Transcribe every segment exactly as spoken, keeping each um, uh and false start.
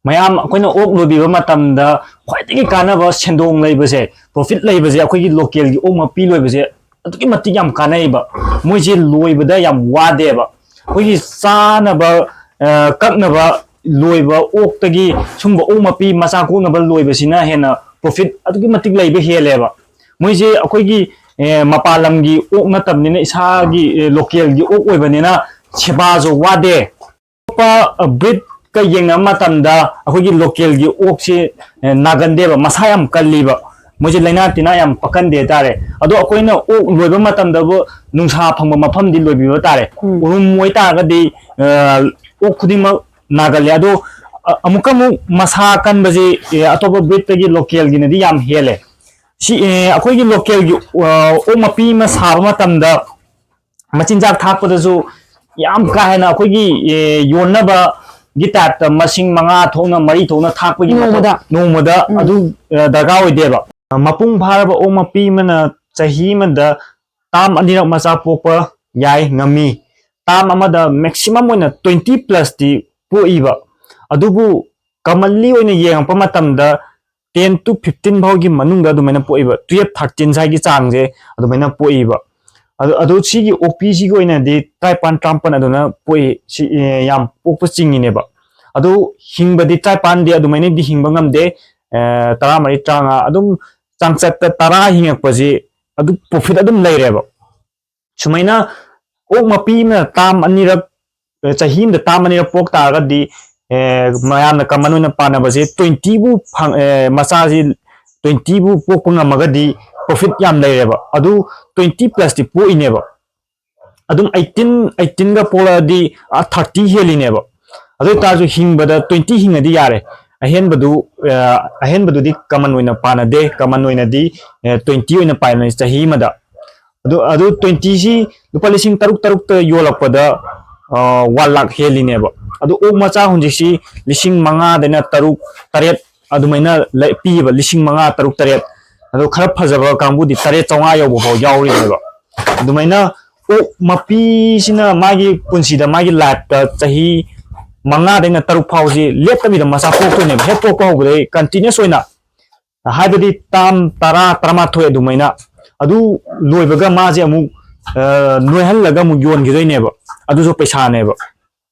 ꯃꯌꯥꯝ ꯑꯩꯈꯣꯏꯅ ꯑꯣꯛ ꯂꯣꯏꯕꯤꯕ ꯃꯇꯝꯗ ꯈ꯭ꯋꯥꯏꯗꯒꯤ ꯀꯥꯟꯅꯕ ꯁꯦꯟꯗꯣꯡ ꯂꯩꯕꯁꯦ, ꯄ꯭ꯔꯣꯐꯤꯠ ꯂꯩꯕꯁꯦ ꯑꯩꯈꯣꯏꯒꯤ ꯂꯣꯀꯦꯜꯒꯤ ꯑꯣꯛ ꯃꯄꯤ ꯂꯣꯏꯕꯁꯦ ꯑꯗꯨꯛꯀꯤ ꯃꯇꯤꯛ ꯌꯥꯝ ꯀꯥꯟꯅꯩꯕ꯫ ꯃꯣꯏꯁꯦ ꯂꯣꯏꯕꯗ ꯌꯥꯝ ꯋꯥꯗꯦꯕ꯫ ꯑꯩꯈꯣꯏꯒꯤ ꯆꯥꯅꯕ, ꯑ, ꯀꯛꯅꯕ ꯂꯣꯏꯕ ꯑꯣꯛꯇꯒꯤ ꯁꯨꯝꯕ ꯑꯣꯛ ꯃꯄꯤ ꯃꯆꯥ ꯀꯣꯛꯅꯕ ꯂꯣꯏꯕꯁꯤꯅ ꯍꯦꯟꯅ ꯄ꯭ꯔꯣꯐꯤꯠ ꯑꯗꯨꯛꯀꯤ ꯃꯇꯤꯛ ꯂꯩꯕ ꯍꯦꯜꯂꯦꯕ꯫ ꯃꯣꯏꯁꯦ ꯑꯩꯈꯣꯏꯒꯤ, ꯑꯦ, ꯃꯄꯥꯟ ꯂꯝꯒꯤ ꯑꯣꯛ ꯅꯠꯇꯕꯅꯤꯅ, ꯏꯁꯥꯒꯤ, ꯑꯦ, ꯂꯣꯀꯦꯜꯒꯤ ꯑꯣꯛ ꯑꯣꯏꯕꯅꯤꯅ ꯁꯦꯕꯥꯁꯨ ꯋꯥꯗꯦ꯫ ꯑꯇꯣꯞꯄ, ꯑ, ꯕ꯭ꯔꯤꯠꯀ ꯌꯦꯡꯅꯕ ꯃꯇꯝꯗ ꯑꯩꯈꯣꯏꯒꯤ ꯂꯣꯀꯦꯜꯒꯤ ꯑꯣꯛꯁꯤ, ꯑꯦ, ꯅꯥꯒꯟꯗꯦꯕ, ꯃꯁꯥ ꯌꯥꯝ ꯀꯜꯂꯤꯕ꯫ ꯃꯣꯏꯁꯦ ꯂꯥꯏꯅꯥ ꯇꯤꯟꯅꯥ ꯌꯥꯝ ꯄꯛꯀꯟꯗꯦ ꯍꯥꯏꯇꯥꯔꯦ꯫ ꯑꯗꯣ ꯑꯩꯈꯣꯏꯅ ꯑꯣꯛ ꯂꯣꯏꯕ ꯃꯇꯝꯗꯕꯨ ꯅꯨꯡꯁꯥ ꯐꯪꯕ ꯃꯐꯝꯗꯤ ꯂꯣꯏꯕꯤꯕ ꯇꯥꯔꯦ꯫ ꯎꯝ꯫ ꯎꯔꯨꯝ ꯑꯣꯏꯇꯥꯔꯒꯗꯤ, ꯑ, ꯑꯣꯛ ꯈꯨꯗꯤꯡꯃꯛ ꯅꯥꯒꯜꯂꯦ꯫ ꯑꯗꯣ, ꯑ, ꯑꯃꯨꯛꯀ ꯑꯃꯨꯛ ꯃꯁꯥ ꯀꯟꯕꯁꯤ, ꯑꯦ, ꯑꯇꯣꯞꯄ ꯕ꯭ꯔꯤꯠꯇꯒꯤ ꯂꯣꯀꯦꯜꯒꯤꯅꯗꯤ ꯌꯥꯝ ꯍꯦꯜꯂꯦ꯫ ꯁꯤ, ꯑꯦ, ꯑꯩꯈꯣꯏꯒꯤ ꯂꯣꯀꯦꯜꯒꯤ, ꯑ, ꯑꯣꯛ ꯃꯄꯤ ꯑꯃ ꯁꯥꯕ ꯃꯇꯝꯗ ꯃꯆꯤꯟꯖꯥꯛ ꯊꯥꯛꯄꯗꯁꯨ ꯌꯥꯝ ꯀꯥ ꯍꯦꯟꯅ ꯑꯩꯈꯣꯏꯒꯤ, ꯑꯦ, ꯌꯣꯟꯅꯕꯒꯤ ꯇꯥꯏꯞꯇ ꯃꯁꯤꯡ ꯃꯉꯥ ꯊꯣꯛꯅ, ꯃꯔꯤ ꯊꯣꯛꯅ ꯊꯥꯛꯄꯒꯤ ꯃꯊꯧ ꯅꯣꯡꯃꯗ? ꯅꯣꯡꯃꯗ ꯎꯝ꯫ ꯑꯗꯨ, ꯑ, ꯗꯔꯀꯥꯔ ꯑꯣꯏꯗꯦꯕ꯫ ꯃꯄꯨꯡ ꯐꯥꯔꯕ ꯑꯣꯛ ꯃꯄꯤ ꯑꯃꯅ ꯆꯍꯤ ꯑꯃꯗ ꯇꯥꯝ ꯑꯅꯤꯔꯛ ꯃꯆꯥ ꯄꯣꯛꯄ ꯌꯥꯏ, ꯉꯝꯃꯤ꯫ ꯇꯥꯝ ꯑꯃꯗ ꯃꯦꯛꯁꯤꯃꯝ ꯑꯣꯏꯅ ꯇ꯭ꯋꯦꯟꯇꯤ ꯄ꯭ꯂꯁꯇꯤ ꯄꯣꯛꯏꯕ꯫ ꯑꯗꯨꯕꯨ commonly ꯑꯣꯏꯅ ꯌꯦꯡꯉꯛꯄ ꯃꯇꯝꯗ ten to fifteen ꯐꯥꯎꯒꯤ ꯃꯅꯨꯡꯗ ꯑꯗꯨꯃꯥꯏꯅ ꯄꯣꯛꯏꯕ, twelve, thirteen ꯁ꯭ꯋꯥꯏꯒꯤ ꯆꯥꯡꯁꯦ ꯑꯗꯨꯃꯥꯏꯅ ꯄꯣꯛꯏꯕ꯫ ꯑꯗꯨ, ꯑꯗꯨ ꯁꯤꯒꯤ ꯑꯣꯛꯄꯤꯁꯤꯒꯤ ꯑꯣꯏꯅꯗꯤ ꯇꯔꯥꯅꯤꯄꯥꯟ, ꯇꯔꯥꯃꯥꯄꯟ ꯑꯗꯨꯅ ꯄꯣꯛꯏ, ꯁꯤ, ꯑꯦ, ꯌꯥꯝ ꯄꯣꯛꯄ ꯆꯤꯡꯉꯤꯅꯦꯕ꯫ ꯑꯗꯨ ꯍꯤꯡꯕꯗꯤ ꯇꯔꯥꯅꯤꯄꯥꯟꯗꯤ ꯑꯗꯨꯃꯥꯏꯅꯗꯤ ꯍꯤꯡꯕ ꯉꯝꯗꯦ, ꯑꯦ, ꯇꯔꯥꯃꯔꯤ, ꯇꯔꯥꯃꯉꯥ, ꯑꯗꯨꯝ ꯆꯥꯡꯆꯠꯇ ꯇꯔꯥ ꯍꯤꯡꯉꯛꯄꯁꯤ ꯑꯗꯨ ꯄ꯭ꯔꯣꯐꯤꯠ ꯑꯗꯨꯝ ꯂꯩꯔꯦꯕ꯫ ꯁꯨꯃꯥꯏꯅ ꯑꯣꯛ ꯃꯄꯤ ꯑꯃꯅ ꯇꯥꯝ ꯑꯅꯤꯔꯛ, ꯑꯦ, ꯆꯍꯤ ꯑꯃꯗ ꯇꯥꯝ ꯑꯅꯤꯔꯛ ꯄꯣꯛ ꯇꯥꯔꯒꯗꯤ, ꯑꯦ, ꯃꯌꯥꯝꯅ ꯀꯃꯟ ꯑꯣꯏꯅ ꯄꯥꯅꯕꯁꯦ twenty ꯕꯨ ꯐꯪ-, ꯑꯦ, ꯃꯆꯥꯁꯤ twenty ꯕꯨ ꯄꯣꯛꯄ ꯉꯝꯃꯒꯗꯤ ꯄ꯭ꯔꯣꯐꯤꯠ ꯌꯥꯝ ꯂꯩꯔꯦꯕ꯫ ꯑꯗꯨ twenty ꯄ꯭ꯂꯁꯇꯤ ꯄꯣꯛꯏꯅꯦꯕ꯫ ꯑꯗꯨꯝ eighteen, eighteen ꯒ ꯄꯣꯛꯂꯛꯑꯗꯤ, ꯑ, thirty ꯍꯦꯜꯂꯤꯅꯦꯕ꯫ ꯑꯗꯨ ꯑꯣꯏꯇꯥꯔꯁꯨ ꯍꯤꯡꯕꯗ twenty ꯍꯤꯡꯉꯗꯤ ꯌꯥꯔꯦ꯫ ꯑꯍꯦꯟꯕꯗꯨ, ꯑ, ꯑꯍꯦꯟꯕꯗꯨꯗꯤ ꯀꯃꯟ ꯑꯣꯏꯅ ꯄꯥꯅꯗꯦ꯫ ꯀꯃꯟ ꯑꯣꯏꯅꯗꯤ, ꯑ, twenty ꯑꯣꯏꯅ ꯄꯥꯏꯅꯩ ꯆꯍꯤ ꯑꯃꯗ꯫ ꯑꯗꯨ, ꯑꯗꯨ twenty ꯁꯤ ꯂꯨꯄꯥ ꯂꯤꯁꯤꯡ ꯇꯔꯨꯛ, ꯇꯔꯨꯛꯇ ꯌꯣꯜꯂꯛꯄꯗ, ꯑ, one lakh ꯍꯦꯜꯂꯤꯅꯦꯕ꯫ ꯑꯗꯨ ꯑꯣꯛ ꯃꯆꯥ ꯍꯧꯖꯤꯛꯁꯤ ꯂꯤꯁꯤꯡ ꯃꯉꯥꯗꯩꯅ ꯇꯔꯨꯛ, ꯇꯔꯦꯠ ꯑꯗꯨꯃꯥꯏꯅ ꯂꯩ-, ꯄꯤꯌꯦꯕ, ꯂꯤꯁꯤꯡ ꯃꯉꯥ, ꯇꯔꯨꯛ, ꯇꯔꯦꯠ꯫ ꯑꯗꯣ ꯈꯔ ꯐꯖꯕ ꯀꯥꯡꯕꯨꯗꯤ ꯇꯔꯦꯠ ꯆꯥꯝꯃꯉꯥ ꯌꯧꯕ ꯐꯥꯎ ꯌꯥꯎꯔꯤꯅꯦꯕ꯫ ꯑꯗꯨꯃꯥꯏꯅ ꯑꯣꯛ ꯃꯄꯤꯁꯤꯅ ꯃꯥꯒꯤ ꯄꯨꯟꯁꯤꯗ, ꯃꯥꯒꯤ ꯂꯥꯏꯐꯇ ꯆꯍꯤ ꯃꯉꯥꯗꯩꯅ ꯇꯔꯨꯛ ꯐꯥꯎꯁꯤ ꯂꯦꯞꯇꯕꯤꯗ ꯃꯆꯥ ꯄꯣꯛꯇꯣꯏꯅꯦꯕ꯫ ꯍꯦꯛ ꯄꯣꯛꯄ ꯍꯧꯕꯗꯩ continuous ꯑꯣꯏꯅ, ꯍꯥꯏꯕꯗꯤ ꯇꯥꯝ ꯇꯔꯥ, ꯇꯔꯥꯃꯥꯊꯣꯏ ꯑꯗꯨꯃꯥꯏꯅ꯫ ꯑꯗꯨ ꯂꯣꯏꯕꯒ ꯃꯥꯁꯦ ꯑꯃꯨꯛ, ꯑ, ꯅꯣꯏꯍꯜꯂꯒ ꯑꯃꯨꯛ ꯌꯣꯟꯈꯤꯗꯣꯏꯅꯦꯕ꯫ ꯑꯗꯨꯁꯨ ꯄꯩꯁꯥꯅꯦꯕ꯫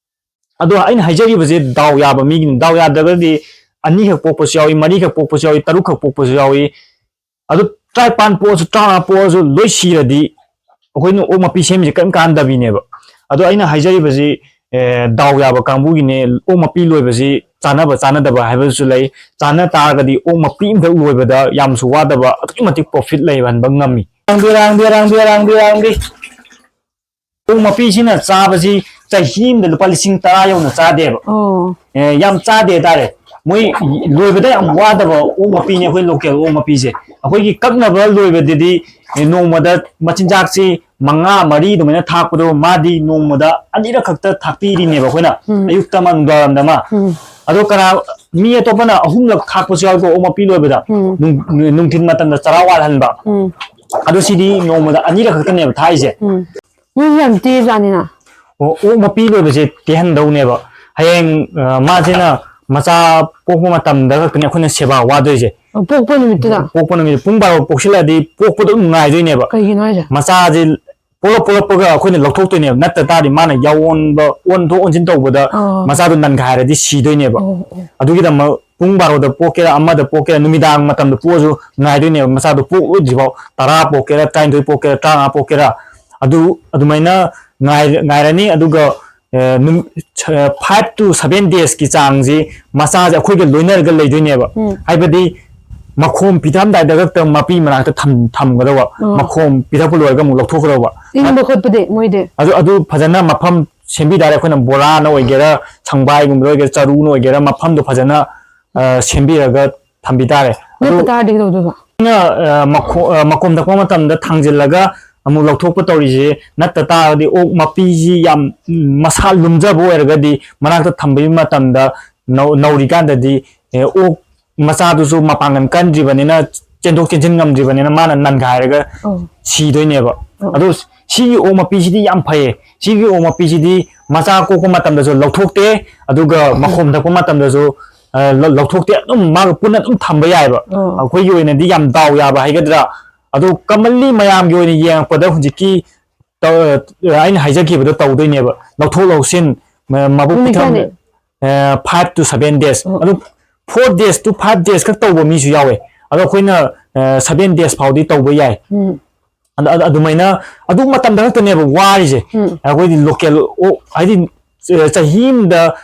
ꯑꯗꯣ ꯑꯩꯅ ꯍꯥꯏꯖꯔꯤꯕꯁꯦ ꯗꯥꯎ ꯌꯥꯕ ꯃꯤꯒꯤꯅꯤ꯫ ꯗꯥꯎ ꯌꯥꯗ꯭ꯔꯒꯗꯤ ꯑꯅꯤꯈꯛ ꯄꯣꯛꯄꯁꯨ ꯌꯥꯎꯏ, ꯃꯔꯤꯈꯛ ꯄꯣꯛꯄꯁꯨ ꯌꯥꯎꯏ, ꯇꯔꯨꯛꯈꯛ ꯄꯣꯛꯄꯁꯨ ꯌꯥꯎꯏ꯫ ꯑꯗꯨ ꯇꯔꯥꯅꯤꯄꯥꯟ ꯄꯣꯛꯑꯁꯨ, ꯇꯔꯥꯃꯉꯥ ꯄꯣꯛꯑꯁꯨ, ꯂꯣꯏ ꯁꯤꯔꯗꯤ ꯑꯩꯈꯣꯏꯅ ꯑꯣꯛ ꯃꯄꯤ ꯁꯦꯝꯃꯤꯁꯦ ꯀꯔꯤꯝ ꯀꯥꯟꯗꯕꯤꯅꯦꯕ꯫ ꯑꯗꯣ ꯑꯩꯅ ꯍꯥꯏꯖꯔꯤꯕꯁꯤ, ꯑꯦ, ꯗꯥꯎ ꯌꯥꯕ ꯀꯥꯡꯕꯨꯒꯤꯅꯦ꯫ ꯑꯣꯛ ꯃꯄꯤ ꯂꯣꯏꯕꯁꯤ ꯆꯥꯅꯕ ꯆꯥꯅꯗꯕ ꯍꯥꯏꯕꯁꯨ ꯂꯩ꯫ ꯆꯥꯅ ꯇꯥꯔꯒꯗꯤ ꯑꯣꯛ ꯃꯄꯤ ꯑꯃꯈꯛ ꯂꯣꯏꯕꯗ ꯌꯥꯝꯁꯨ ꯋꯥꯗꯕ, ꯑꯗꯨꯛꯀꯤ ꯃꯇꯤꯛ profit ꯂꯩꯍꯟꯕ ꯉꯝꯃꯤ꯫ ꯔꯥꯡꯕꯤ, ꯔꯥꯡꯕꯤ, ꯔꯥꯡꯕꯤ, ꯔꯥꯡꯕꯤ, ꯔꯥꯡꯕꯤ꯫ ꯑꯣꯛ ꯃꯄꯤꯁꯤꯅ ꯆꯥꯕꯁꯤ ꯆꯍꯤ ꯑꯃꯗ ꯂꯨꯄꯥ ꯂꯤꯁꯤꯡ ꯇꯔꯥ ꯌꯧꯅ ꯆꯥꯗꯦꯕ꯫ ꯑꯣ꯫ ꯑꯦ, ꯌꯥꯝ ꯆꯥꯗꯦ ꯍꯥꯏꯇꯥꯔꯦ꯫ ꯃꯣꯏ ꯂꯣꯏꯕꯗ ꯌꯥꯝ ꯋꯥꯗꯕ ꯑꯣꯛ ꯃꯄꯤꯅꯦ ꯑꯩꯈꯣꯏ local ꯑꯣꯛ ꯃꯄꯤꯁꯦ꯫ ꯑꯩꯈꯣꯏꯒꯤ ꯀꯛꯅꯕ ꯂꯣꯏꯕꯗꯗꯤ, ꯑꯦ, ꯅꯣꯡꯃꯗ ꯃꯆꯤꯟꯖꯥꯛꯁꯤ ꯃꯉꯥ, ꯃꯔꯤ ꯑꯗꯨꯃꯥꯏꯅ ꯊꯥꯛꯄꯗꯣ ꯃꯥꯗꯤ ꯅꯣꯡꯃꯗ ꯑꯅꯤꯔꯛ ꯈꯛꯇ ꯊꯥꯛꯄꯤꯔꯤꯅꯦꯕ ꯑꯩꯈꯣꯏꯅ꯫ ꯎꯝ꯫ ꯑꯌꯨꯛꯇ ꯑꯃ, ꯅꯨꯡꯗꯥꯡꯋꯥꯏꯔꯝꯗ ꯑꯃ꯫ ꯎꯝ꯫ ꯑꯗꯣ ꯀꯅꯥ, ꯃꯤ ꯑꯇꯣꯞꯄꯅ ꯑꯍꯨꯝꯂꯛ ꯊꯥꯛꯄꯁꯨ ꯌꯥꯎꯏꯀꯣ ꯑꯣꯛ ꯃꯄꯤ ꯂꯣꯏꯕꯗ꯫ ꯎꯝ꯫ ꯅꯨꯡ-, ꯅꯨꯡꯊꯤꯟ ꯃꯇꯝꯗ ꯆꯔꯥ ꯋꯥꯠꯍꯟꯕ꯫ ꯎꯝ꯫ ꯑꯗꯣ ꯁꯤꯗꯤ ꯅꯣꯡꯃꯗ ꯑꯅꯤꯔꯛ ꯈꯛꯇꯅꯦꯕ ꯊꯥꯛꯏꯁꯦ꯫ ꯎꯝ꯫ ꯃꯣꯏꯁꯨ ꯌꯥꯝ ꯇꯦꯖꯥꯠꯅꯤꯅ꯫ ꯑꯣ, ꯑꯣꯛ ꯃꯄꯤ ꯂꯣꯏꯕꯁꯦ ꯇꯦꯍꯟꯗꯧꯅꯦꯕ꯫ ꯍꯌꯦꯡ, ꯑ, ꯃꯥꯁꯤꯅ ꯃꯆꯥ ꯄꯣꯛꯄ ꯃꯇꯝꯗ ꯈꯛꯇꯅꯦ ꯑꯩꯈꯣꯏꯅ ꯁꯦꯕꯥ ꯋꯥꯗꯣꯏꯁꯦ꯫ ꯑꯣ, ꯄꯣꯛꯄ ꯅꯨꯃꯤꯠꯇꯨꯗ? ꯄꯣꯛꯄ ꯅꯨꯃꯤꯠ ꯄꯨꯡ ꯕꯥꯔꯣ ꯄꯣꯛꯁꯤꯜꯂꯛꯑꯗꯤ ꯄꯣꯛꯄꯗꯣ ꯑꯗꯨꯝ ꯉꯥꯏꯗꯣꯏꯅꯦꯕ꯫ ꯀꯩꯒꯤꯅꯣ ꯍꯥꯏꯁꯦ? ꯃꯆꯥꯁꯦ ꯄꯣꯛꯂꯛ ꯄꯣꯛꯂꯛꯄꯒ ꯑꯩꯈꯣꯏꯅ ꯂꯧꯊꯣꯛꯇꯣꯏꯅꯦꯕ꯫ ꯅꯠꯇ ꯇꯥꯔꯗꯤ ꯃꯥꯅ ꯌꯥꯑꯣꯟꯕ, ꯑꯣꯟꯊꯣꯛ ꯑꯣꯟꯁꯤꯟ ꯇꯧꯕꯗ ꯑꯣ꯫ ꯃꯆꯥꯗꯣ ꯅꯟꯈꯥꯏꯔꯗꯤ ꯁꯤꯗꯣꯏꯅꯦꯕ꯫ ꯑꯣ, ꯑꯣ꯫ ꯑꯗꯨꯒꯤꯗꯃꯛ ꯄꯨꯡ ꯕꯥꯔꯣꯗ ꯄꯣꯛꯀꯦꯔꯥ, ꯑꯃꯗ ꯄꯣꯛꯀꯦꯔꯥ, ꯅꯨꯃꯤꯗꯥꯡ ꯃꯇꯝꯗ ꯄꯣꯛꯑꯁꯨ ꯉꯥꯏꯗꯣꯏꯅꯦꯕ꯫ ꯃꯆꯥꯗꯣ ꯄꯣꯛꯂꯣꯏꯗ꯭ꯔꯤꯐꯥꯎ, ꯇꯔꯥ ꯄꯣꯛꯀꯦꯔꯥ, ꯇꯔꯥꯅꯤꯊꯣꯏ ꯄꯣꯛꯀꯦꯔꯥ, ꯇꯔꯥꯃꯉꯥ ꯄꯣꯛꯀꯦꯔꯥ, ꯑꯗꯨ ꯑꯗꯨꯃꯥꯏꯅ ꯉꯥꯏ-, ꯉꯥꯏꯔꯅꯤ꯫ ꯑꯗꯨꯒ, ꯑ, ꯅꯨꯃꯤꯠ, ꯑ, five to seven days ꯀꯤ ꯆꯥꯡꯁꯤ ꯃꯆꯥꯁꯦ ꯑꯩꯈꯣꯏꯒ ꯂꯣꯏꯅꯔꯒ ꯂꯩꯗꯣꯏꯅꯦꯕ꯫ ꯎꯝ꯫ ꯍꯥꯏꯕꯗꯤ ꯃꯈꯣꯝ ꯄꯤꯊꯛꯑꯝꯗꯥꯏꯗ ꯈꯛꯇ ꯃꯄꯤ ꯃꯅꯥꯛꯇ ꯊꯝ-, ꯊꯝꯒꯗꯧꯕ꯫ ꯑꯣ꯫ ꯃꯈꯣꯝ ꯄꯤꯊꯛꯄ ꯂꯣꯏꯔꯒ ꯑꯃꯨꯛ ꯂꯧꯊꯣꯛꯀꯗꯧꯕ꯫ ꯏꯪꯕ ꯈꯣꯠꯄꯗꯤ ꯃꯣꯏꯗꯤ? ꯑꯗꯨ, ꯑꯗꯨ ꯐꯖꯅ ꯃꯐꯝ ꯁꯦꯝꯕꯤ ꯇꯥꯔꯦ꯫ ꯑꯩꯈꯣꯏꯅ ꯕꯣꯔꯥꯅ ꯑꯣꯏꯒꯦꯔꯥ, ꯁꯪꯕꯥꯏꯒꯨꯝꯕꯗ ꯑꯣꯏꯒꯦꯔꯥ, ꯆꯔꯨꯅ ꯑꯣꯏꯒꯦꯔꯥ, ꯃꯐꯝꯗꯣ ꯐꯖꯅ, ꯑ, ꯁꯦꯝꯕꯤꯔꯒ ꯊꯝꯕꯤ ꯇꯥꯔꯦ꯫ ꯑꯗꯨ ꯅꯠꯇ ꯇꯥꯔꯗꯤ ꯀꯩꯗꯧꯗꯣꯏꯕ? ꯑꯩꯅ, ꯑ, ꯃꯈꯣ-, ꯑ, ꯃꯈꯣꯝ ꯊꯛꯄ ꯃꯇꯝꯗ ꯊꯥꯡꯖꯤꯜꯂꯒ ꯑꯃꯨꯛ ꯂꯧꯊꯣꯛꯄ ꯇꯧꯔꯤꯁꯦ꯫ ꯅꯠꯇ ꯇꯥꯔꯒꯗꯤ ꯑꯣꯛ ꯃꯄꯤꯁꯤ ꯌꯥꯝ, ꯎꯝ, ꯃꯁꯥ ꯂꯨꯝꯖꯕ ꯑꯣꯏꯔꯒꯗꯤ ꯃꯅꯥꯛꯇ ꯊꯝꯕꯒꯤ ꯃꯇꯝꯗ ꯅꯧ-, ꯅꯧꯔꯤꯀꯥꯟꯗꯗꯤ, ꯑꯦ, ꯑꯣꯛ ꯃꯆꯥꯗꯨꯁꯨ ꯃꯄꯥꯡꯒꯜ ꯀꯟꯗ꯭ꯔꯤꯕꯅꯤꯅ ꯆꯦꯟꯊꯣꯛ ꯆꯦꯟꯁꯤꯟ ꯉꯝꯗ꯭ꯔꯤꯕꯅꯤꯅ ꯃꯥꯅ ꯅꯟꯈꯥꯏꯔꯒ ꯑꯣ ꯁꯤꯗꯣꯏꯅꯦꯕ꯫ ꯑꯣ꯫ ꯑꯗꯨ ꯁꯤꯒꯤ ꯑꯣꯛ ꯃꯄꯤꯁꯤꯗꯤ ꯌꯥꯝ ꯐꯩꯌꯦ꯫ ꯁꯤꯒꯤ ꯑꯣꯛ ꯃꯄꯤꯁꯤꯗꯤ ꯃꯆꯥ ꯀꯣꯛꯄ ꯃꯇꯝꯗꯁꯨ ꯂꯧꯊꯣꯛꯇꯦ, ꯑꯗꯨꯒ ꯃꯈꯣꯝ ꯊꯛꯄ ꯃꯇꯝꯗꯁꯨ ꯑ, ꯂꯧ- ꯂꯧꯊꯣꯛꯇꯦ, ꯑꯗꯨꯝ ꯃꯥꯒ ꯄꯨꯟꯅ ꯑꯗꯨꯝ ꯊꯝꯕ ꯌꯥꯏꯑꯕ꯫ ꯑꯣ꯫ ꯑꯩꯈꯣꯏꯒꯤ ꯑꯣꯏꯅꯗꯤ ꯌꯥꯝ ꯗꯥꯎ ꯌꯥꯕ ꯍꯥꯏꯒꯗ꯭ꯔꯥ, ꯑꯗꯨ commonly ꯃꯌꯥꯝꯒꯤ ꯑꯣꯏꯅ ꯌꯦꯡꯉꯛꯄꯗ ꯍꯧꯖꯤꯛꯀꯤ ꯇꯧ- ꯑꯩꯅ ꯍꯥꯏꯖꯈꯤꯕꯗꯣ ꯇꯧꯗꯣꯏꯅꯦꯕ, ꯂꯧꯊꯣꯛ ꯂꯧꯁꯤꯟ, ꯃ- ꯃꯕꯨꯛ ꯅꯨꯃꯤꯠ ꯄꯤꯊꯟ ꯀꯌꯥꯅꯤ? ꯑ, five to seven days꯫ ꯑꯣ꯫ ꯑꯗꯨ four days to five days ꯈꯛ ꯇꯧꯕ ꯃꯤꯁꯨ ꯌꯥꯎꯋꯦ꯫ ꯑꯗꯣ ꯑꯩꯈꯣꯏꯅ ꯑ, seven days ꯐꯥꯎꯗꯤ ꯇꯧꯕ ꯌꯥꯏ꯫ ꯎꯝ ꯑꯗ- ꯑꯗ- ꯑꯗꯨꯃꯥꯏꯅ ꯑꯗꯨ ꯃꯇꯝꯗ ꯈꯛꯇꯅꯦꯕ ꯋꯥꯔꯤꯁꯦ꯫ ꯎꯝ ꯑꯩꯈꯣꯏꯗꯤ local ꯑꯣꯛ ꯍꯥꯏꯗꯤ ꯑ, ꯆꯍꯤ ꯑꯃꯗ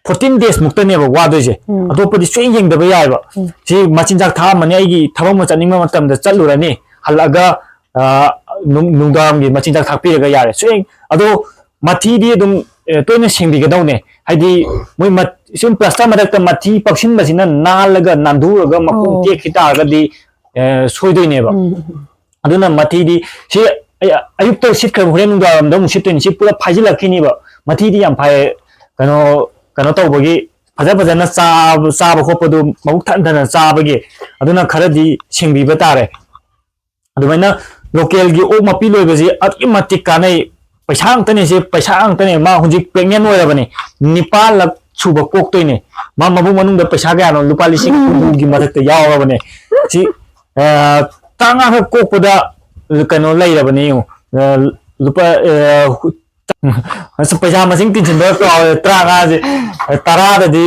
fourteen days ꯃꯨꯛꯇꯅꯦꯕ ꯋꯥꯗꯣꯏꯁꯦ꯫ ꯎꯝ ꯑꯇꯣꯞꯄꯗꯤ ꯁꯨꯡꯌꯦꯡ ꯌꯦꯡꯗꯕ ꯌꯥꯏꯑꯕ꯫ ꯎꯝ ꯁꯤ ꯃꯆꯤꯟꯖꯥꯛ ꯊꯥꯛꯑꯝꯃꯅꯤ, ꯑꯩꯒꯤ ꯊꯕꯛ ꯑꯃ ꯆꯠꯅꯤꯡꯕ ꯃꯇꯝꯗ ꯆꯠꯂꯨꯔꯅꯤ, ꯍꯜꯂꯛꯑꯒ ꯑ, ꯅꯨꯡ- ꯅꯨꯡꯗꯥꯡꯒꯤ ꯃꯆꯤꯟꯖꯥꯛ ꯊꯥꯛꯄꯤꯔꯒ ꯌꯥꯔꯦ꯫ ꯁꯨꯡꯌꯦꯡ ꯑꯗꯣ ꯃꯊꯤꯗꯤ ꯑꯗꯨꯝ ꯑ, ꯇꯣꯏꯅ ꯁꯦꯡꯕꯤꯒꯗꯧꯅꯦ꯫ ꯍꯥꯏꯗꯤ ꯃꯣꯏ ꯃꯠ- ꯁꯨꯝ plaster ꯃꯊꯛꯇ ꯃꯊꯤ ꯄꯛꯁꯤꯟꯕꯁꯤꯅ ꯅꯥꯜꯂꯒ ꯅꯥꯟꯊꯨꯔꯒ ꯃꯈꯣꯡ ꯑꯣ꯫ ꯇꯦꯛꯈꯤ ꯇꯥꯔꯒꯗꯤ ꯑ, ꯁꯣꯏꯗꯣꯏꯅꯦꯕ꯫ ꯎꯝ ꯑꯗꯨꯅ ꯃꯊꯤꯗꯤ ꯁꯤ ꯑꯩ- ꯑꯌꯨꯛꯇ ꯁꯤꯠꯈ꯭ꯔꯕ ꯍꯣꯔꯦꯟ ꯅꯨꯡꯗꯥꯡꯋꯥꯏꯔꯝꯗ ꯑꯃꯨꯛ ꯁꯤꯠꯇꯣꯏꯅꯤ꯫ ꯁꯤ ꯄꯨꯂꯞ ꯐꯥꯏꯖꯤꯜꯂꯛꯈꯤꯅꯤꯕ꯫ ꯃꯊꯤꯗꯤ ꯌꯥꯝ ꯐꯥꯏ, ꯀꯩꯅꯣ ꯀꯩꯅꯣ ꯇꯧꯕꯒꯤ ꯐꯖ ꯐꯖꯅ ꯆꯥꯕ ꯆꯥꯕ ꯈꯣꯠꯄꯗꯨ ꯃꯕꯨꯛ ꯊꯟ ꯊꯟꯅ ꯆꯥꯕꯒꯤ꯫ ꯑꯗꯨꯅ ꯈꯔꯗꯤ ꯁꯦꯡꯕꯤꯕ ꯇꯥꯔꯦ꯫ ꯑꯗꯨꯃꯥꯏꯅ local ꯒꯤ ꯑꯣꯛ ꯃꯄꯤ ꯂꯣꯏꯕꯁꯤ ꯑꯗꯨꯛꯀꯤ ꯃꯇꯤꯛ ꯀꯥꯟꯅꯩ꯫ ꯄꯩꯁꯥ ꯉꯥꯛꯇꯅꯦ ꯁꯤ, ꯄꯩꯁꯥ ꯉꯥꯛꯇꯅꯦ꯫ ꯃꯥ ꯍꯧꯖꯤꯛ pregnant ꯑꯣꯏꯔꯕꯅꯦ, ꯅꯤꯄꯥꯜꯂꯛ ꯁꯨꯕ ꯀꯣꯛꯇꯣꯏꯅꯦ꯫ ꯃꯥ ꯃꯕꯨꯛ ꯃꯅꯨꯡꯗ ꯄꯩꯁꯥ ꯀꯌꯥꯅꯣ, ꯂꯨꯄꯥ ꯂꯤꯁꯤꯡ ꯍꯨꯝꯐꯨꯒꯤ ꯃꯊꯛꯇ ꯌꯥꯎꯔꯕꯅꯦ꯫ ꯁꯤ ꯑ, ꯇꯔꯥꯃꯉꯥꯈꯛ ꯀꯣꯛꯄꯗ ꯀꯩꯅꯣ ꯂꯩꯔꯕꯅꯦ ꯌꯦꯡꯉꯨ꯫ ꯑ, ꯂꯨꯄꯥ ꯑ, ꯑꯁ, ꯄꯩꯁꯥ ꯃꯁꯤꯡ ꯇꯤꯟꯁꯤꯟꯕ ꯀꯥꯎꯔꯦ꯫ ꯇꯔꯥꯃꯉꯥꯁꯦ, ꯇꯔꯥꯗꯗꯤ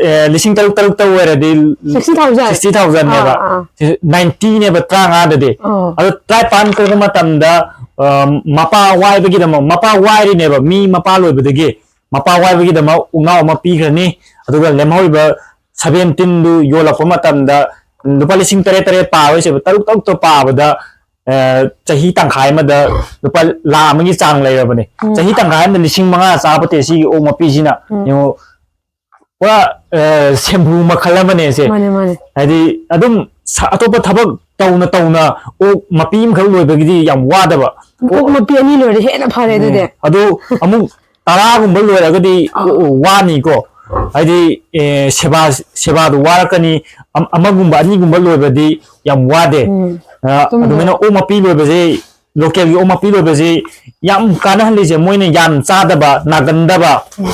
ꯑ, ꯂꯤꯁꯤꯡ ꯇꯔꯨꯛ ꯇꯔꯨꯛꯇ ꯑꯣꯏꯔꯗꯤ Sixty thousand? Sixty thousand ꯅꯦꯕ꯫ ꯑꯥ, ꯑꯥ꯫ Ninety ꯅꯦꯕ ꯇꯔꯥꯃꯉꯥꯗꯗꯤ꯫ ꯑꯣ꯫ ꯑꯗꯣ ꯇꯔꯥꯅꯤꯄꯥꯟ ꯀꯣꯛꯄ ꯃꯇꯝꯗ ꯑ, ꯃꯄꯥ ꯋꯥꯏꯕꯒꯤꯗꯃꯛ, ꯃꯄꯥ ꯋꯥꯏꯔꯤꯅꯦꯕ, ꯃꯤ ꯃꯄꯥ ꯂꯣꯏꯕꯗꯒꯤ ꯃꯄꯥ ꯋꯥꯏꯕꯒꯤꯗꯃꯛ ꯎꯛꯅꯥꯎ ꯑꯃ ꯄꯤꯈ꯭ꯔꯅꯤ꯫ ꯑꯗꯨꯒ ꯂꯦꯝꯍꯧꯔꯤꯕ seventeen ꯗꯨ ꯌꯣꯜꯂꯛꯄ ꯃꯇꯝꯗ ꯂꯨꯄꯥ ꯂꯤꯁꯤꯡ ꯇꯔꯦꯠ ꯇꯔꯦꯠ ꯄꯥꯔꯣꯏꯁꯦꯕ, ꯇꯔꯨꯛ ꯇꯔꯨꯛꯇ ꯄꯥꯕꯗ ꯑ, ꯆꯍꯤ ꯇꯪꯈꯥꯏ ꯑꯃꯗ ꯂꯨꯄꯥ ꯂꯥꯈ ꯑꯃꯒꯤ ꯆꯥꯡ ꯂꯩꯔꯕꯅꯦ꯫ ꯎꯝ꯫ ꯆꯍꯤ ꯇꯪꯈꯥꯏ ꯑꯃꯗ ꯂꯤꯁꯤꯡ ꯃꯉꯥ ꯆꯥꯕ ꯇꯦ ꯁꯤꯒꯤ ꯑꯣꯛ ꯃꯄꯤꯁꯤꯅ꯫ ꯎꯝ꯫ ꯌꯦꯡꯉꯣ, ꯄꯨꯔꯥ ꯑ, ꯁꯦꯝꯕꯨ ꯃꯈꯜ ꯑꯃꯅꯦ ꯁꯦ꯫ ꯃꯥꯅꯦ, ꯃꯥꯅꯦ꯫ ꯍꯥꯏꯗꯤ ꯑꯗꯨꯝ ꯁ- ꯑꯇꯣꯞꯄ ꯊꯕꯛ ꯇꯧꯅ ꯇꯧꯅ ꯑꯣꯛ ꯃꯄꯤ ꯑꯃꯈꯛ ꯂꯣꯏꯕꯒꯤꯗꯤ ꯌꯥꯝ ꯋꯥꯗꯕ꯫ ꯑꯣꯛ ꯃꯄꯤ ꯑꯅꯤ ꯂꯣꯏꯔꯗꯤ ꯍꯦꯟꯅ ꯐꯔꯦ ꯑꯗꯨꯗꯤ꯫ ꯑꯗꯨ ꯑꯃꯨꯛ ꯇꯔꯥꯒꯨꯝꯕ ꯂꯣꯏꯔꯒꯗꯤ ꯋꯥꯅꯤꯀꯣ꯫ ꯍꯥꯏꯗꯤ, ꯑꯦ, ꯁꯦꯕꯥ, ꯁꯦꯕꯥꯗꯣ ꯋꯥꯔꯛꯀꯅꯤ꯫ ꯑꯝ-, ꯑꯃꯒꯨꯝꯕ ꯑꯅꯤꯒꯨꯝꯕ ꯂꯣꯏꯕꯗꯤ ꯌꯥꯝ ꯋꯥꯗꯦ꯫ ꯎꯝ꯫ ꯑ, ꯆꯨꯝꯃꯦ꯫ ꯑꯗꯨꯃꯥꯏꯅ ꯑꯣꯛ ꯃꯄꯤ ꯂꯣꯏꯕꯁꯦ, ꯂꯣꯀꯦꯜꯒꯤ ꯑꯣꯛ ꯃꯄꯤ ꯂꯣꯏꯕꯁꯦ ꯌꯥꯝ ꯀꯥꯟꯅꯍꯜꯂꯤꯁꯦ, ꯃꯣꯏꯅ ꯌꯥꯝ ꯆꯥꯗꯕ, ꯅꯥꯒꯟꯗꯕ, ꯎꯝ꯫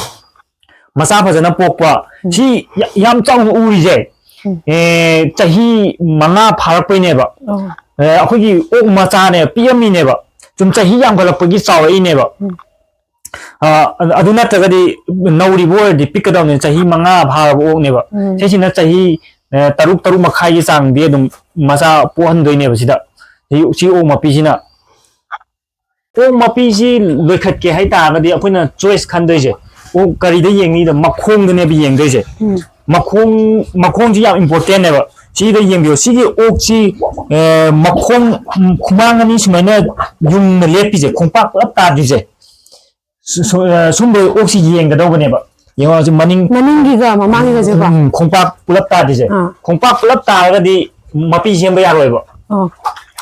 ꯃꯆꯥ ꯐꯖꯅ ꯄꯣꯛꯄ, ꯎꯝ꯫ ꯁꯤ ꯌꯥ-, ꯌꯥꯝ ꯆꯥꯎꯅ ꯎꯔꯤꯁꯦ, ꯎꯝ꯫ ꯑꯦ, ꯆꯍꯤ ꯃꯉꯥ ꯐꯥꯔꯛꯄꯩꯅꯦꯕ꯫ ꯑꯣ꯫ ꯑꯦ, ꯑꯩꯈꯣꯏꯒꯤ ꯑꯣꯛ ꯃꯆꯥꯅꯦ ꯄꯤꯛꯑꯝꯃꯤꯅꯦꯕ, ꯁꯨꯝ ꯆꯍꯤ ꯌꯥꯝꯈꯠꯂꯛꯄꯒꯤ ꯆꯥꯎꯔꯛꯏꯅꯦꯕ꯫ ꯎꯝ꯫ ꯑ, ꯑꯗꯨ ꯅꯠꯇ꯭ꯔꯒꯗꯤ ꯅꯧꯔꯤꯕ ꯑꯣꯏꯔꯗꯤ ꯄꯤꯛꯀꯗꯕꯅꯤ, ꯆꯍꯤ ꯃꯉꯥ ꯐꯥꯔꯕ ꯑꯣꯛꯅꯦꯕ꯫ ꯎꯝ꯫ ꯁꯤꯁꯤꯅ ꯆꯍꯤ, ꯑ, ꯇꯔꯨꯛ, ꯇꯔꯨꯛ ꯃꯈꯥꯏꯒꯤ ꯆꯥꯡꯗꯤ ꯑꯗꯨꯝ ꯃꯆꯥ ꯄꯣꯛꯍꯟꯗꯣꯏꯅꯦꯕ ꯁꯤꯗ꯫ ꯁꯤ, ꯁꯤ ꯑꯣꯛ ꯃꯄꯤꯁꯤꯅ꯫ ꯑꯣꯛ ꯃꯄꯤꯁꯤ ꯂꯣꯏꯈꯠꯀꯦ ꯍꯥꯏꯇꯥꯔꯒꯗꯤ ꯑꯩꯈꯣꯏꯅ ꯆꯣꯏꯁ ꯈꯟꯗꯣꯏꯁꯦ, ꯑꯣꯛ ꯀꯔꯤꯗ ꯌꯦꯡꯅꯤꯗ? ꯃꯈꯣꯡꯗꯅꯦꯕ ꯌꯦꯡꯗꯣꯏꯁꯦ꯫ ꯎꯝ꯫ ꯃꯈꯣꯡ, ꯃꯈꯣꯡꯁꯤ ꯌꯥꯝ ꯏꯝꯄꯣꯔꯇꯦꯟꯅꯦꯕ꯫ ꯁꯤꯗ ꯌꯦꯡꯕꯤꯌꯨ, ꯁꯤꯒꯤ ꯑꯣꯛꯁꯤ, ꯑ, ꯃꯈꯣꯡ, ꯎꯝ, ꯈꯨꯃꯥꯡ ꯑꯅꯤ ꯁꯨꯃꯥꯏꯅ ꯌꯨꯡꯅ ꯂꯦꯞꯄꯤꯁꯦ, ꯈꯣꯡꯄꯥꯛ ꯄꯨꯂꯞ ꯇꯥꯗ꯭ꯔꯤꯁꯦ, ꯁꯨ-, ꯁꯨ-, ꯑ, ꯁꯨꯝꯕ ꯑꯣꯛꯁꯤ ꯌꯦꯡꯒꯗꯧꯕꯅꯦꯕ꯫ ꯌꯦꯡꯉꯣ, ꯍꯧꯖꯤꯛ ꯃꯅꯤꯡ, ꯃꯅꯤꯡꯒꯤꯒ ꯃꯃꯥꯡꯒꯤꯒꯁꯦꯀꯣ? ꯎꯝ, ꯈꯣꯡꯄꯥꯛ ꯄꯨꯂꯞ ꯇꯥꯗ꯭ꯔꯤꯁꯦ꯫ ꯑꯥ꯫ ꯈꯣꯡꯄꯥꯛ ꯄꯨꯂꯞ ꯇꯥꯔꯒꯗꯤ ꯃꯄꯤ ꯁꯦꯝꯕ ꯌꯥꯔꯣꯏꯕ꯫ ꯑꯣ,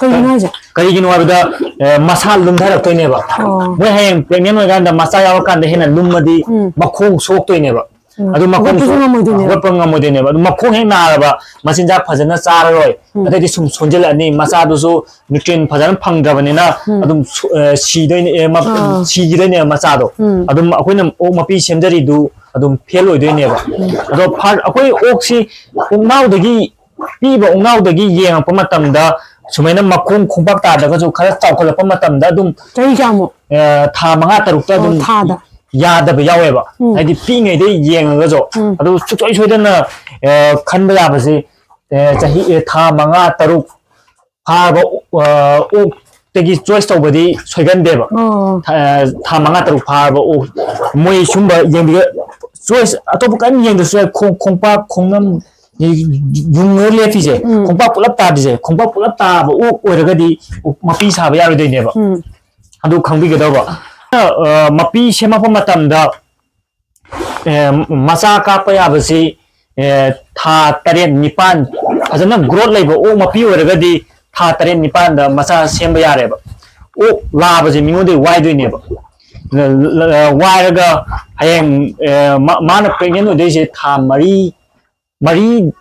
ꯀꯩꯒꯤꯅꯣ ꯍꯥꯏꯁꯦ? ꯀꯔꯤꯒꯤꯅꯣ ꯍꯥꯏꯕꯗ, ꯑ, ꯃꯁꯥ ꯂꯨꯝꯊꯔꯛꯇꯣꯏꯅꯦꯕ꯫ ꯑꯣ꯫ ꯃꯣꯏ ꯍꯌꯦꯡ ꯄ꯭ꯔꯦꯒꯅꯦꯟ ꯑꯣꯏꯀꯥꯟꯗ ꯃꯆꯥ ꯌꯥꯎꯔꯀꯥꯟꯗ ꯍꯦꯟꯅ ꯂꯨꯝꯃꯗꯤ ꯎꯝ꯫ ꯃꯈꯣꯡ ꯁꯣꯛꯇꯣꯏꯅꯦꯕ꯫ ꯎꯝ꯫ ꯑꯗꯨ ꯃꯈꯣꯡ ꯍꯧꯒꯠꯄꯁꯨ ꯁꯣꯛ-, ꯉꯝꯃꯣꯏꯗꯣꯏꯅꯦꯕ꯫ ꯍꯧꯒꯠꯄ ꯉꯝꯃꯣꯏꯗꯣꯏꯅꯦꯕ꯫ ꯑꯗꯨ ꯃꯈꯣꯡ ꯍꯦꯛ ꯅꯥꯔꯕ, ꯃꯆꯤꯟꯖꯥꯛ ꯐꯖꯅ ꯆꯥꯔꯔꯣꯏ꯫ ꯎꯝ꯫ ꯑꯗꯩꯗꯤ ꯁꯨꯝ ꯁꯣꯟꯖꯜꯂꯛꯑꯅꯤ, ꯃꯆꯥꯗꯨꯁꯨ ꯅ꯭ꯌꯨꯇ꯭ꯔꯤꯟ ꯐꯖꯅ ꯐꯪꯗ꯭ꯔꯕꯅꯤꯅ ꯎꯝ꯫ ꯑꯗꯨꯝ ꯁꯣ-, ꯑ, ꯁꯤꯗꯣꯏꯅꯦ, ꯑ, ꯃ-, ꯑꯥ꯫ ꯁꯤꯈꯤꯗꯣꯏꯅꯦꯕ ꯃꯆꯥꯗꯣ꯫ ꯎꯝ꯫ ꯑꯗꯨꯝ ꯑꯩꯈꯣꯏꯅ ꯑꯣꯛ ꯃꯄꯤ ꯁꯦꯝꯖꯔꯤꯗꯨ ꯑꯗꯨꯝ ꯐꯦꯜ ꯑꯣꯏꯗꯣꯏꯅꯦꯕ꯫ ꯎꯝ꯫ ꯑꯗꯣ ꯐꯥ-, ꯑꯩꯈꯣꯏ ꯑꯣꯛꯁꯤ ꯄꯨꯡꯅꯥꯎꯗꯒꯤ ꯄꯤꯕ ꯎꯛꯅꯥꯎꯗꯒꯤ ꯌꯦꯡꯉꯛꯄ ꯃꯇꯝꯗ ꯁꯨꯃꯥꯏꯅ ꯃꯈꯣꯡ ꯈꯣꯡꯄꯥꯛ ꯇꯥꯗ꯭ꯔꯒꯁꯨ ꯈꯔ ꯆꯥꯎꯈꯠꯂꯛꯄ ꯃꯇꯝꯗ ꯑꯗꯨꯝ, ꯆꯍꯤ ꯀꯌꯥꯃꯨꯛ? ꯑ, ꯊꯥ ꯃꯉꯥ ꯇꯔꯨꯛꯇ ꯑꯣ, ꯑꯗꯨꯝ ꯊꯥꯗ꯫ ꯌꯥꯗꯕ ꯌꯥꯎꯋꯦꯕ꯫ ꯎꯝ꯫ ꯍꯥꯏꯗꯤ ꯄꯤꯛꯏꯉꯩꯗꯩ ꯌꯦꯡꯉꯒꯁꯨ꯫ ꯎꯝ꯫ ꯑꯗꯨ ꯁꯨꯡꯁꯣꯏ ꯁꯣꯏꯗꯅ, ꯑ, ꯈꯟꯕ ꯌꯥꯕꯁꯤ, ꯑ, ꯆꯍꯤ, ꯑ, ꯊꯥ ꯃꯉꯥ ꯇꯔꯨꯛ ꯐꯥꯔꯕ, ꯑ, ꯑꯣꯛꯇꯒꯤ ꯆꯣꯏꯁ ꯇꯧꯕꯗꯤ ꯁꯣꯏꯒꯟꯗꯦꯕ꯫ ꯑꯣ꯫ ꯊꯥ, ꯊꯥ ꯃꯉꯥ ꯇꯔꯨꯛ ꯐꯥꯔꯕ ꯑꯣꯛ, ꯃꯣꯏ ꯁꯨꯝꯕ ꯌꯦꯡꯕꯤꯌ-, ꯆꯣꯏꯁ ꯑꯇꯣꯞꯄ ꯀꯔꯤꯝ ꯌꯦꯡꯗ꯭ꯔꯁꯨ ꯌꯥꯏ꯫ ꯈꯣꯡ-, ꯈꯣꯡꯄꯥꯛ, ꯈꯣꯡꯅꯝ, ꯌꯨꯡꯉꯒ ꯂꯦꯞꯄꯤꯁꯦ, ꯎꯝ꯫ ꯈꯣꯡꯄꯥꯛ ꯄꯨꯂꯞ ꯇꯥꯕꯤꯁꯦ, ꯈꯣꯡꯄꯥꯛ ꯄꯨꯂꯞ ꯇꯥꯕ ꯑꯣꯛ ꯑꯣꯏꯔꯒꯗꯤ ꯃꯄꯤ ꯁꯥꯕ ꯌꯥꯔꯣꯏꯗꯣꯏꯅꯦꯕ꯫ ꯎꯝ꯫ ꯑꯗꯨ ꯈꯪꯕꯤꯒꯗꯧꯕ꯫ ꯑ, ꯃꯄꯤ ꯁꯦꯝꯃꯛꯄ ꯃꯇꯝꯗ, ꯑ, ꯃꯆꯥ ꯀꯥꯞꯄ ꯌꯥꯕꯁꯤ, ꯑ, ꯊꯥ ꯇꯔꯦꯠ ꯅꯤꯄꯥꯟ ꯐꯖꯅ ꯒ꯭ꯔꯣꯠ ꯂꯩꯕ ꯑꯣꯛ ꯃꯄꯤ ꯑꯣꯏꯔꯒꯗꯤ ꯊꯥ ꯇꯔꯦꯠ ꯅꯤꯄꯥꯟꯗ ꯃꯆꯥ ꯁꯦꯝꯕ ꯌꯥꯔꯦꯕ꯫ ꯑꯣꯛ ꯂꯥꯕꯁꯦ ꯃꯤꯉꯣꯟꯗꯒꯤ ꯋꯥꯏꯗꯣꯏꯅꯦꯕ꯫ ꯋꯥꯏꯔꯒ ꯍꯌꯦꯡ ꯃꯥꯅ ꯄ꯭ꯔꯦꯒꯅꯦꯟ ꯑꯣꯏꯗꯣꯏꯁꯦ ꯊꯥ ꯃꯔꯤ ꯃꯔꯤ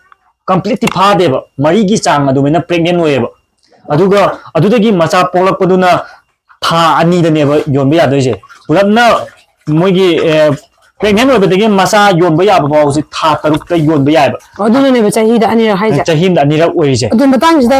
ꯀꯝꯄ꯭ꯂꯤꯠꯇꯤ ꯐꯥꯗꯦꯕ, ꯃꯔꯤꯒꯤ ꯆꯥꯡ ꯑꯗꯨꯃꯥꯏꯅ ꯄ꯭ꯔꯦꯒꯅꯦꯟ ꯑꯣꯏꯌꯦꯕ꯫ ꯑꯗꯨꯒ ꯑꯗꯨꯗꯒꯤ ꯃꯆꯥ ꯄꯣꯛꯂꯛꯄꯗꯨꯅ ꯊꯥ ꯑꯅꯤꯗꯅꯦꯕ ꯌꯣꯟꯕ ꯌꯥꯗꯣꯏꯁꯦ꯫ ꯄꯨꯂꯞꯅ ꯃꯣꯏꯒꯤ ꯄ꯭ꯔꯦꯒꯅꯦꯟ ꯑꯣꯏꯕꯗꯒꯤ ꯃꯆꯥ ꯌꯣꯟꯕ ꯌꯥꯕ ꯐꯥꯎꯁꯦ ꯊꯥ ꯇꯔꯨꯛꯇ ꯌꯣꯟꯕ ꯌꯥꯏꯕ꯫ ꯑꯗꯨꯅꯅꯦꯕ ꯆꯍꯤꯗ ꯑꯅꯤꯔꯛ ꯍꯥꯏꯁꯦ꯫ ꯆꯍꯤ ꯑꯃꯗ ꯑꯅꯤꯔꯛ ꯑꯣꯏꯔꯤꯁꯦ꯫ ꯑꯗꯨ ꯃꯇꯥꯡꯁꯤꯗ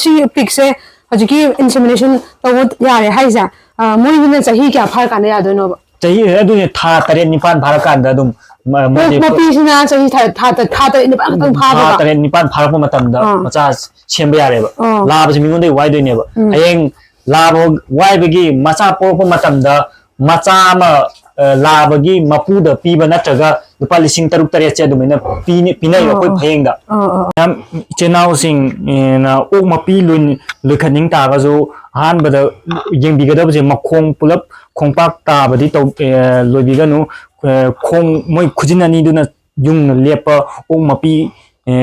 ꯁꯤ ꯄꯤꯛꯁꯦ ꯍꯧꯖꯤꯛꯀꯤ ꯏꯟꯁꯦꯃꯤꯅꯦꯁꯟ ꯇꯧꯕ ꯌꯥꯔꯦ ꯍꯥꯏꯁꯦ, ꯃꯣꯏꯒꯤꯅ ꯆꯍꯤ ꯀꯌꯥ ꯐꯥꯔꯀꯥꯟꯗ ꯌꯥꯗꯣꯏꯅꯣꯕ? ꯆꯍꯤ ꯑꯗꯨꯅꯦ ꯊꯥ ꯇꯔꯦꯠ ꯅꯤꯄꯥꯟ ꯐꯥꯔꯀꯥꯟꯗ ꯑꯗꯨꯝ ꯃꯄꯤꯁꯤꯅ ꯆꯍꯤ ꯊꯥ ꯇꯔꯦꯠ ꯅꯤꯄꯥꯟ ꯈꯛꯇꯪ ꯐꯥꯕ꯫ ꯊꯥ ꯇꯔꯦꯠ ꯅꯤꯄꯥꯟ ꯐꯥꯔꯛꯄ ꯃꯇꯝꯗ ꯃꯆꯥ ꯁꯦꯝꯕ ꯌꯥꯔꯦꯕ꯫ ꯂꯥꯕꯁꯤ ꯃꯤꯉꯣꯟꯗꯒꯤ ꯋꯥꯏꯗꯣꯏꯅꯦꯕ꯫ ꯍꯌꯦꯡ ꯂꯥꯕ ꯋꯥꯏꯕꯒꯤ ꯃꯆꯥ ꯄꯣꯛꯂꯛꯄ ꯃꯇꯝꯗ ꯃꯆꯥ ꯑꯃ ꯂꯥꯕꯒꯤ ꯃꯄꯨꯗ ꯄꯤꯕ ꯅꯠꯇ꯭ꯔꯒ ꯂꯨꯄꯥ ꯂꯤꯁꯤꯡ ꯇꯔꯨꯛ ꯇꯔꯦꯠꯁꯦ ꯑꯗꯨꯃꯥꯏꯅ ꯄꯤꯅꯩ ꯑꯩꯈꯣꯏ ꯐꯌꯦꯡꯗ꯫ ꯃꯌꯥꯝ ꯏꯆꯤꯜ ꯏꯅꯥꯎꯁꯤꯡꯅ ꯑꯣꯛ ꯃꯄꯤ ꯂꯣꯏꯈꯠꯅꯤꯡ ꯇꯥꯔꯒꯁꯨ ꯑꯍꯥꯟꯕꯗ ꯌꯦꯡꯕꯤꯒꯗꯕꯁꯦ ꯃꯈꯣꯡ ꯄꯨꯂꯞ ꯈꯣꯡꯄꯥꯛ ꯇꯥꯕꯗꯤ ꯇꯧ ꯂꯣꯏꯕꯤꯒꯅꯨ꯫ ꯈꯣꯡ ꯃꯣꯏ ꯈꯨꯖꯤꯟ ꯑꯅꯤꯗꯨꯅ ꯌꯨꯡꯅ ꯂꯦꯞꯄ ꯑꯣꯛ ꯃꯄꯤ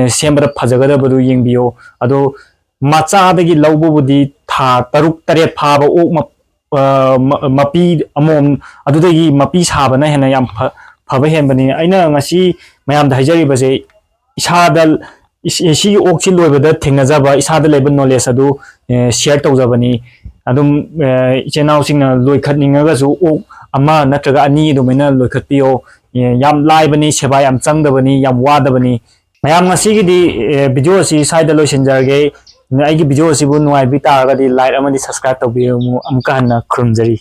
ꯁꯦꯝꯕꯗ ꯐꯖꯒꯗꯕꯗꯨ ꯌꯦꯡꯕꯤꯌꯣ꯫ ꯑꯗꯣ ꯃꯆꯥꯗꯒꯤ ꯂꯧꯕꯕꯨꯗꯤ ꯊꯥ ꯇꯔꯨꯛ ꯇꯔꯦꯠ ꯐꯥꯕ ꯑꯣꯛ ꯃꯄꯤ ꯑꯃꯃꯝ ꯑꯗꯨꯗꯒꯤ ꯃꯄꯤ ꯁꯥꯕꯅ ꯍꯦꯟꯅ ꯌꯥꯝ ꯐꯕ ꯍꯦꯟꯕꯅꯤ꯫ ꯑꯩꯅ ꯉꯁꯤ ꯃꯌꯥꯝꯗ ꯍꯥꯏꯖꯔꯤꯕꯁꯦ ꯏꯁꯥꯗ ꯁꯤꯒꯤ ꯑꯣꯛꯁꯤ ꯂꯣꯏꯕꯗ ꯊꯦꯡꯅꯖꯕ ꯏꯁꯥꯗ ꯂꯩꯕ ꯅꯣꯂꯦꯖ ꯑꯗꯨ ꯁꯤꯌꯔ ꯇꯧꯖꯕꯅꯤ꯫ ꯑꯗꯨꯝ ꯏꯆꯤꯜ ꯏꯅꯥꯎꯁꯤꯡꯅ ꯂꯣꯏꯈꯠꯅꯤꯡꯉꯒꯁꯨ ꯑꯣꯛ ꯑꯃ ꯅꯠꯇ꯭ꯔꯒ ꯑꯅꯤ ꯑꯗꯨꯃꯥꯏꯅ ꯂꯣꯏꯈꯠꯄꯤꯌꯣ꯫ ꯌꯥꯝ ꯂꯥꯏꯕꯅꯤ, ꯁꯦꯕꯥ ꯌꯥꯝ ꯆꯪꯗꯕꯅꯤ, ꯌꯥꯝ ꯋꯥꯗꯕꯅꯤ꯫ ꯃꯌꯥꯝ ꯉꯁꯤꯒꯤꯗꯤ ꯚꯤꯗꯤꯑꯣ ꯑꯁꯤ ꯁ꯭ꯋꯥꯏꯗ ꯂꯣꯏꯁꯤꯟꯖꯔꯒꯦ꯫ ꯑꯩꯒꯤ ꯚꯤꯗꯤꯑꯣ ꯑꯁꯤꯕꯨ ꯅꯨꯡꯉꯥꯏꯕꯤ ꯇꯥꯔꯒꯗꯤ ꯂꯥꯏꯛ ꯑꯃꯗꯤ ꯁꯕꯁꯀ꯭ꯔꯥꯏꯕ ꯇꯧꯕꯤꯔꯝꯃꯨ꯫ ꯑꯃꯨꯛꯀ ꯍꯟꯅ ꯈꯨꯔꯨꯝꯖꯔꯤ꯫